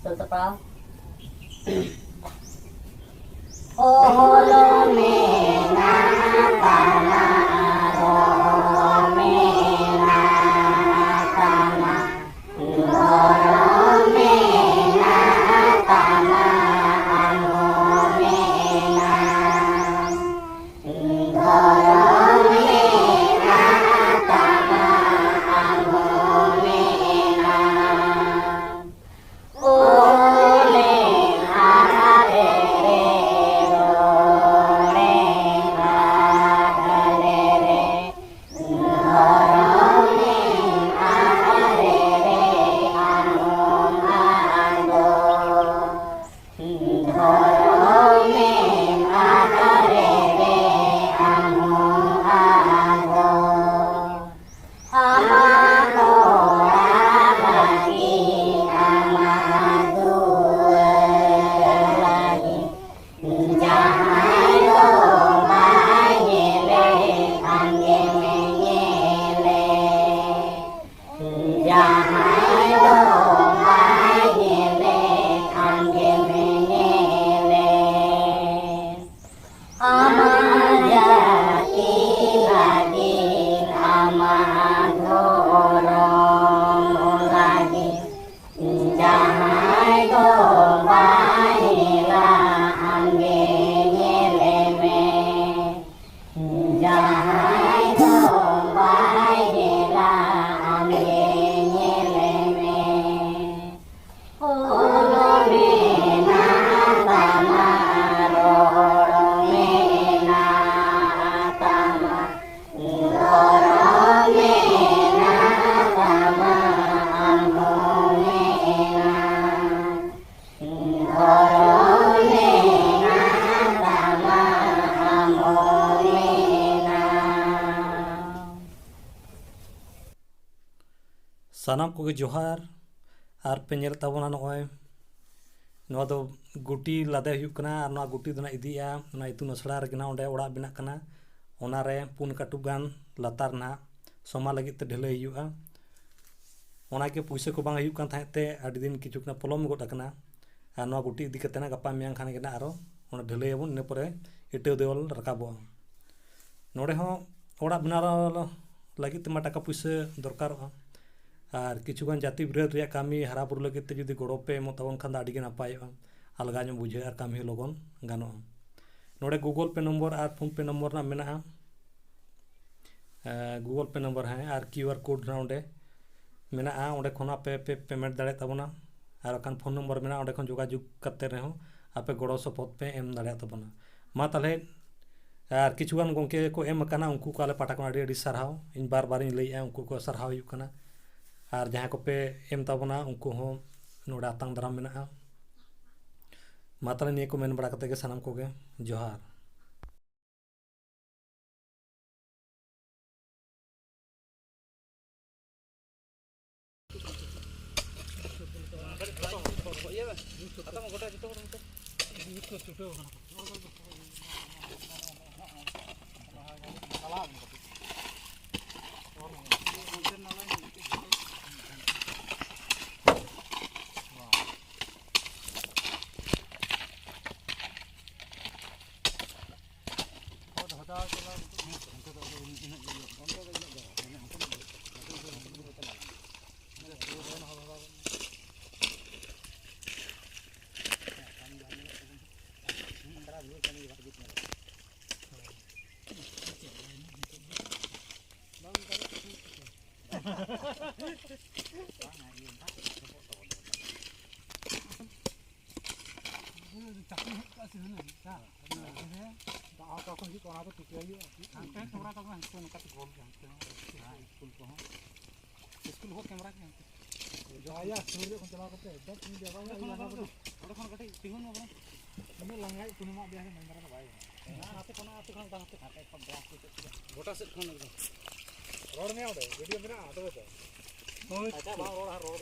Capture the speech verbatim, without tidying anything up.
ᱥᱟᱹᱛ ᱥᱟᱯᱲᱟᱣ᱾ ᱚᱞ ᱢᱮᱱᱟᱜ ᱛᱟᱢᱟ, ᱨᱚᱲ ᱢᱮᱱᱟᱜ ᱛᱟᱢᱟ, ᱫᱷᱚᱨᱚᱢ ᱢᱮᱱᱟᱜ ᱛᱟᱢᱟ, ᱟᱢ ᱦᱚᱸ ᱢᱮᱱᱟᱢ᱾ ᱫᱷᱚᱨᱚᱢ ᱢᱮᱱᱟᱜ ᱛᱟᱢᱟ, ᱟᱢ ᱦᱚᱸ ᱢᱮᱱᱟᱢ᱾ ᱚᱞᱮᱢ ᱟᱫ ᱞᱮᱨᱮ, ᱨᱚᱲᱮᱢ ᱟᱫ ᱞᱮᱨᱮ, ᱫᱷᱚᱨᱚᱢᱮᱢ ᱟᱫ ᱞᱮᱨᱮ, ᱟᱢ ᱦᱚᱸᱢ ᱟᱫᱚᱜ᱾ ᱫᱷᱚᱨᱚᱢᱮᱢ ᱟᱫ ᱞᱮᱨᱮ, ᱟᱢ ᱦᱚᱸᱢ ᱟᱫᱚᱜ᱾ ᱟᱢᱟᱜ ᱚᱲᱟᱜ ᱞᱟᱹᱜᱤᱫ, ᱟᱢᱟᱜ ᱫᱩᱣᱟᱹᱨ ᱞᱟᱹᱜᱤᱫ, ᱡᱟᱦᱟᱸᱭ ᱫᱚ ᱵᱟᱭ ᱧᱮᱞᱮ, ᱟᱢᱜᱮᱢ ᱧᱮᱞᱮ᱾ ᱡᱟᱦᱟᱸᱭ ᱫᱚ ᱵᱟᱭ ᱧᱮᱞᱮ, ᱟᱢᱜᱮᱢ ᱧᱮᱞᱮ᱾ ᱟᱢᱟᱜ ᱡᱟᱹᱛᱤ ᱞᱟᱹᱜᱤᱫ, ᱟᱢᱟᱜ ᱫᱷᱚᱨᱚᱢ ᱞᱟᱹᱜᱤᱫ, ᱡᱟᱦᱟᱸᱭ ᱫᱚ ᱵᱟᱭ ᱧᱮᱞᱟ, ᱟᱢᱜᱮ ᱧᱮᱞᱮ ᱢᱮ᱾ ᱡᱟᱦᱟᱸᱭ ᱫᱚ ᱵᱟᱭ ᱧᱮᱞᱟ, ᱟᱢᱜᱮ ᱧᱮᱞᱮ ᱢᱮ᱾ ᱚᱞ ᱢᱮᱱᱟᱜ ᱛᱟᱢᱟ, ᱨᱚᱲ ᱢᱮᱱᱟᱜ ᱛᱟᱢᱟ, ᱫᱷᱚᱨᱚᱢ ᱢᱮᱱᱟᱜ ᱛᱟᱢᱟ, ᱟᱢ ᱦᱚᱸ ᱢᱮᱱᱟᱢ᱾ ᱫᱷᱚᱨᱚᱢ ᱢᱮᱱᱟᱜ ᱛᱟᱢᱟ, ᱟᱢ ᱦᱚᱸ ᱢᱮᱱᱟᱢ᱾ ᱥᱟᱱᱟᱢ ᱠᱚᱜᱮ ᱡᱚᱦᱟᱨ᱾ ᱟᱨ ᱯᱮ ᱧᱮᱞᱮᱫ ᱛᱟᱵᱚᱱᱟ, ᱱᱚᱜᱼᱚᱭ ᱱᱚᱣᱟ ᱫᱚ ᱜᱩᱴᱤ ᱞᱟᱫᱮ ᱦᱩᱭᱩᱜ ᱠᱟᱱᱟ ᱟᱨ ᱱᱚᱣᱟ ᱜᱩᱴᱤ ᱫᱚ ᱱᱟᱜ ᱤᱫᱤᱜᱼᱟ ᱚᱱᱟ ᱤᱛᱩᱱ ᱟᱥᱲᱟ ᱨᱮᱜᱮ ᱱᱟᱜ ᱚᱸᱰᱮ ᱚᱲᱟᱜ ᱵᱮᱱᱟᱜ ᱠᱟᱱᱟ᱾ ᱚᱱᱟᱨᱮ ᱯᱩᱱ ᱠᱟᱹᱴᱩᱵ ᱜᱟᱱ ᱞᱟᱛᱟᱨ ᱱᱟᱜ ᱥᱚᱢᱟ ᱞᱟᱹᱜᱤᱫ ᱛᱮ ᱰᱷᱟᱹᱞᱟᱹᱭ ᱦᱩᱭᱩᱜᱼᱟ᱾ ᱚᱱᱟ ᱜᱮ ᱯᱩᱭᱥᱟᱹ ᱠᱚ ᱵᱟᱝ ᱦᱩᱭᱩᱜ ᱠᱟᱱ ᱛᱟᱦᱮᱸᱫ ᱛᱮ ᱟᱹᱰᱤ ᱫᱤᱱ ᱠᱤᱪᱷᱩ ᱯᱚᱞᱚᱢ ᱜᱚᱫ ᱟᱠᱟᱱᱟ᱾ ᱟᱨ ᱱᱚᱣᱟ ᱜᱩᱴᱤ ᱤᱫᱤ ᱠᱟᱛᱮ ᱱᱟᱜ ᱜᱟᱯᱟ ᱢᱮᱭᱟᱝ ᱠᱷᱟᱱ ᱜᱮ ᱱᱟᱜ ᱟᱨᱚ ᱚᱱᱟ ᱰᱷᱟᱹᱞᱟᱹᱭ ᱟᱵᱚᱱ, ᱤᱱᱟᱹ ᱯᱚᱨᱮ ᱤᱴᱟᱹ ᱫᱮᱣᱟᱞ ᱨᱟᱠᱟᱵᱚᱜᱼᱟ᱾ ᱱᱚᱰᱮ ᱦᱚᱸ ᱚᱲᱟᱜ ᱵᱮᱱᱟᱣ ᱞᱟᱹᱜᱤᱫ ᱛᱮᱢᱟ ᱴᱟᱠᱟ ᱯᱩᱭᱥᱟᱹ ᱫᱚᱨᱠᱟᱨᱚᱜᱼᱟ᱾ ᱟᱨ ᱠᱤᱪᱷᱩ ᱜᱟᱱ ᱡᱟᱹᱛᱤ ᱵᱤᱨᱟᱹᱫ ᱨᱮᱭᱟᱜ ᱠᱟᱹᱢᱤ ᱦᱟᱨᱟ ᱵᱩᱨᱩ ᱞᱟᱹᱜᱤᱫ ᱛᱮ ᱡᱩᱫᱤ ᱜᱚᱲᱚ ᱯᱮ ᱮᱢᱚᱜ ᱛᱟᱵᱚᱱ ᱠᱷᱟᱱ ᱫᱚ ᱟᱹᱰᱤ ᱜᱮ ᱱᱟᱯᱟᱭᱚᱜᱼᱟ, ᱟᱞᱜᱟ ᱧᱚᱜ ᱵᱩᱡᱷᱟᱹᱜᱼᱟ ᱟᱨ ᱠᱟᱹᱢᱤ ᱦᱚᱸ ᱞᱚᱜᱚᱱ ᱜᱟᱱᱚᱜᱼᱟ᱾ ᱱᱚᱰᱮ Google Pay ᱱᱚᱢᱵᱚᱨ ᱟᱨ PhonePe ᱱᱚᱢᱵᱚᱨ ᱨᱮᱱᱟᱜ ᱢᱮᱱᱟᱜᱼᱟ᱾ ᱮ, Google Pay ᱱᱚᱢᱵᱚᱨ, ᱦᱮᱸ, ᱟᱨ QR code ᱦᱚᱸ ᱚᱸᱰᱮ ᱢᱮᱱᱟᱜᱼᱟ, ᱚᱸᱰᱮ ᱠᱷᱚᱱ ᱟᱯᱮ ᱯᱮ payment ᱫᱟᱲᱮᱭᱟᱜ ᱛᱟᱵᱚᱱᱟ᱾ ᱟᱨ ᱵᱟᱠᱷᱟᱱ ᱯᱷᱳᱱ ᱱᱚᱢᱵᱚᱨ ᱢᱮᱱᱟᱜᱼᱟ, ᱚᱸᱰᱮ ᱠᱷᱚᱱ ᱡᱳᱜᱟᱡᱳᱜᱽ ᱠᱟᱛᱮ ᱨᱮᱦᱚᱸ ᱟᱯᱮ ᱜᱚᱲᱚ ᱥᱚᱯᱚᱦᱚᱫ ᱯᱮ ᱮᱢ ᱫᱟᱲᱮᱭᱟᱜ ᱛᱟᱵᱚᱱᱟ᱾ ᱢᱟ ᱛᱟᱦᱚᱞᱮ, ᱟᱨ ᱠᱤᱪᱷᱩ ᱜᱟᱱ ᱜᱚᱢᱠᱮ ᱠᱚ ᱮᱢ ᱟᱠᱟᱱᱟ, ᱩᱱᱠᱩ ᱠᱚ ᱟᱞᱮ ᱯᱟᱦᱴᱟ ᱠᱷᱚᱱ ᱟᱹᱰᱤ ᱟᱹᱰᱤ ᱥᱟᱨᱦᱟᱣ᱾ ᱤᱧ ᱵᱟᱨ ᱵᱟᱨᱤᱧ ᱞᱟᱹᱭᱮᱫᱼᱟ, ᱩᱱᱠᱩ ᱠᱚ ᱥᱟᱨᱦᱟᱣ ᱦᱩᱭᱩᱜ ᱠᱟᱱᱟ᱾ ᱟᱨ ᱡᱟᱦᱟᱸᱭ ᱠᱚᱯᱮ ᱮᱢ ᱛᱟᱵᱚᱱᱟ, ᱩᱱᱠᱩ ᱦᱚᱸ ᱱᱚᱰᱮ ᱟᱛᱟᱝ ᱫᱟᱨᱟᱢ ᱢᱮᱱᱟᱜᱼᱟ᱾ ᱢᱟ ᱛᱟᱦᱚᱞᱮ ᱱᱤᱭᱟᱹ ᱠᱚ ᱢᱮᱱ ᱵᱟᱲᱟ ᱠᱟᱛᱮ ᱜᱮ ᱥᱟᱱᱟᱢ ᱠᱚᱜᱮ ᱡᱚᱦᱟᱨ᱾ ᱪᱟᱹᱠᱨᱤ ᱦᱮᱡ ᱠᱚᱜᱼᱟ ᱥᱮ ᱦᱩᱱᱟᱹᱝ, ᱦᱮᱸ᱾ ᱫᱟᱜ ᱦᱟᱛᱟᱣ ᱠᱚ ᱦᱤᱡᱩᱜ ᱠᱟᱱᱟ, ᱚᱱᱟ ᱫᱚ ᱴᱷᱤᱠᱟᱹ ᱦᱩᱭᱩᱜᱼᱟ᱾ ᱦᱟᱱᱛᱮ ᱠᱮᱢᱨᱟ ᱛᱟᱵᱚᱱ ᱦᱟᱱᱛᱮ ᱱᱚᱝᱠᱟ ᱛᱮ ᱜᱳᱞ ᱜᱮ ᱦᱟᱱᱛᱮ ᱦᱚᱸ᱾ ᱦᱮᱸ, ᱥᱠᱩᱞ ᱠᱚᱦᱚᱸ᱾ ᱥᱠᱩᱞ ᱦᱚᱸ ᱠᱮᱢᱨᱟ ᱜᱮ ᱦᱟᱱᱛᱮ᱾ ᱡᱟᱭᱟ, ᱥᱩᱨ ᱧᱚᱜ ᱠᱷᱚᱱ ᱪᱟᱞᱟᱣ ᱠᱟᱛᱮ ᱮᱠᱫᱚᱢ ᱤᱧ ᱡᱟᱭᱜᱟ ᱚᱸᱰᱮ ᱠᱷᱚᱱ ᱧᱮᱞ ᱚᱸᱰᱮ ᱠᱟᱫᱟ᱾ ᱠᱷᱚᱱ ᱠᱟᱹᱴᱤᱡ ᱛᱤᱸᱜᱩᱱ ᱢᱮ ᱵᱚᱞᱮ᱾ ᱩᱱᱟᱹᱜ ᱞᱟᱸᱜᱟᱭ ᱠᱩᱞᱤ ᱢᱟ ᱫᱮᱭᱟ ᱥᱮ ᱢᱮᱱ ᱫᱷᱟᱨᱟ ᱫᱚ ᱵᱟᱭ ᱜᱟᱱᱚᱜᱼᱟ᱾ ᱦᱮᱸ, ᱦᱟᱱᱛᱮ ᱠᱷᱚᱱ, ᱦᱟᱱᱛᱮ ᱠᱷᱚᱱ, ᱦᱟᱱᱛᱮ᱾ ᱦᱟᱱᱛᱮ ᱠᱷᱚᱱ ᱫᱚ ᱦᱟᱱᱛᱮ᱾ ᱜᱚᱴᱟ ᱥᱮᱫ ᱠᱷᱚᱱ ᱮᱠᱫᱚᱢ᱾ ᱨᱚᱲ ᱢᱮ ᱚᱸᱰᱮ, ᱵᱷᱤᱰᱤᱭᱳ ᱢᱮᱱᱟᱜᱼᱟ, ᱛᱚᱵᱮ ᱛᱚ᱾ ᱦᱳᱭ᱾ ᱟᱪᱪᱷᱟ, ᱵᱟᱝ ᱨᱚᱲ, ᱨᱚᱲ ᱫᱚ